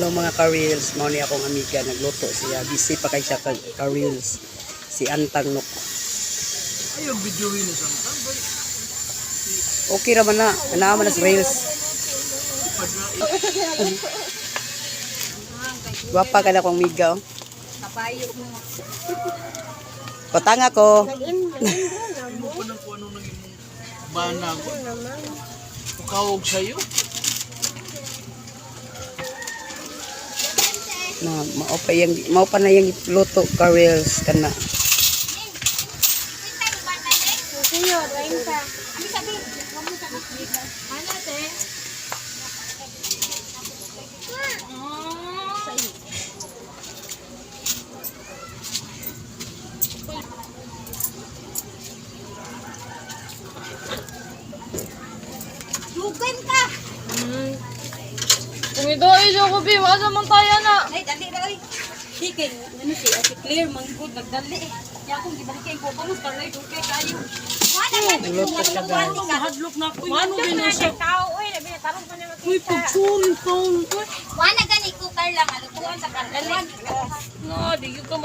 Hello, mga ka-reels, mao ni akong amiga, nagluto siya. Busy pa kay siya, ka-reels. Si Antang Nok. Ayaw videoin na sa. Okay ra man na, naa man na sa reels. Gwapa ka na akong amiga. Oh. Kapayo mo. Patanga ko. Mo pa nang kung ano nang imong bana ko. Pukawog sa'yo. Na mao pa yang mao pa na yang luto, ka-reels, kana. Suyo, 30. Ano sabi? Ano, te? Dugan ka! Kung ito ay ko, Bi, wala man tayo na. Ay, dali na, oy. Di kay, ano si Ate Claire, manggod, nagdali eh. Kaya akong gibalik kay ko, kamus, karlay, dugay kayo. Nagluto siya, guys. Mahadlok na ako. Mano din na siya. Tao, oy, labi na tarong pa na makita. Uy, pagsurin taon. Wala gani ko, Carla, nga lutuan sa Carla. No, di yun ka.